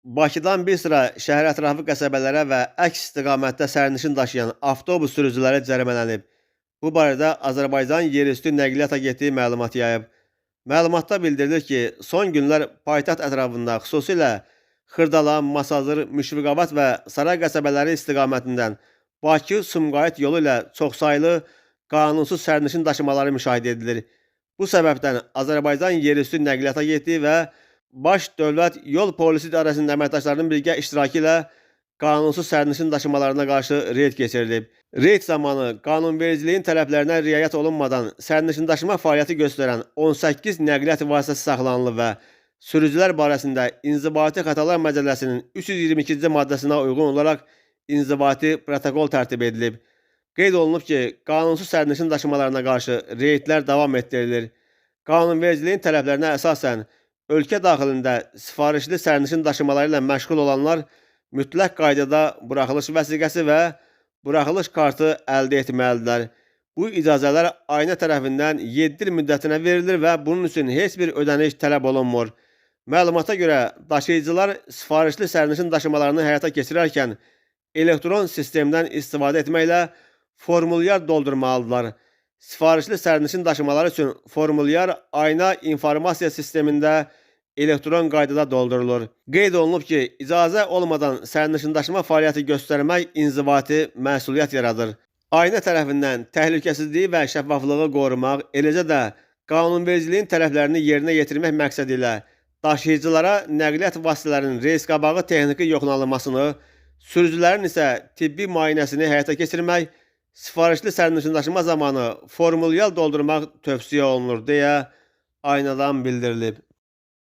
Bakıdan bir sıra şəhərətrafı qəsəbələrə və əks istiqamətdə sərnişin daşıyan avtobus sürücüləri cərimələnib. Bu barədə Azərbaycan Yerüstü Nəqliyyat Agentliyi məlumat yayıb. Məlumatda bildirilir ki, son günlər paytaxt ətrafında, xüsusilə Xırdalan, Masazır, Müşfiqabad və Saray qəsəbələri istiqamətindən Bakı-Sumqayıt yolu ilə çoxsaylı qanunsuz sərnişin daşımaları müşahidə edilir. Bu səbəbdən Azərbaycan Yerüstü Nəqliyyat Agentliyi və Baş Dövlət Yol Polisi İdarəsinin əməkdaşlarının birgə iştirakı ilə qanunsuz sərnişin daşımalarına qarşı reyd keçirilib. Reyd zamanı qanunvericiliyin tələblərinə riayət olunmadan sərnişin daşıma fəaliyyəti göstərən 18 nəqliyyat vasitəsi saxlanılıb və sürücülər barəsində İnzibati Xətalar Məcəlləsinin 322-ci maddəsinə uyğun olaraq inzibati protokol tərtib edilib. Qeyd olunub ki, qanunsuz sərnişin daşımalarına qarşı reydlər davam etdirilir. Qanunvericiliyin tələblərinə əsasən ölkə daxilində sifarişli sərnişin daşımaları ilə məşğul olanlar mütləq qaydada buraxılış vəsiqəsi və buraxılış kartı əldə etməlidirlər. Bu icazələr Ayna tərəfindən 7 il müddətinə verilir və bunun üçün heç bir ödəniş tələb olunmur. Məlumata görə daşıyıcılar sifarişli sərnişin daşımalarını həyata keçirərkən elektron sistemdən istifadə etməklə formulyar doldurmalıdırlar. Sifarişli sərnişin daşımaları üçün formulyar Ayna informasiya sistemində elektron qaydada doldurulur. Qeyd olunub ki, icazə olmadan sərnişin daşıma fəaliyyəti göstərmək inzibati məsuliyyət yaradır. Ayna tərəfindən təhlükəsizliyi və şəffaflığı qorumaq, eləcə də qanunvericiliyin tələblərini yerinə yetirmək məqsədi ilə daşıyıcılara nəqliyyat vasitələrinin reys qabağı texniki yoxlanılmasını, sürücülərin isə tibbi müayinəsini həyata keçirmək, sifarişli sərnişin daşıma zamanı formulyar doldurmaq tövsiyə olunur deyə Aynadan bildirilib.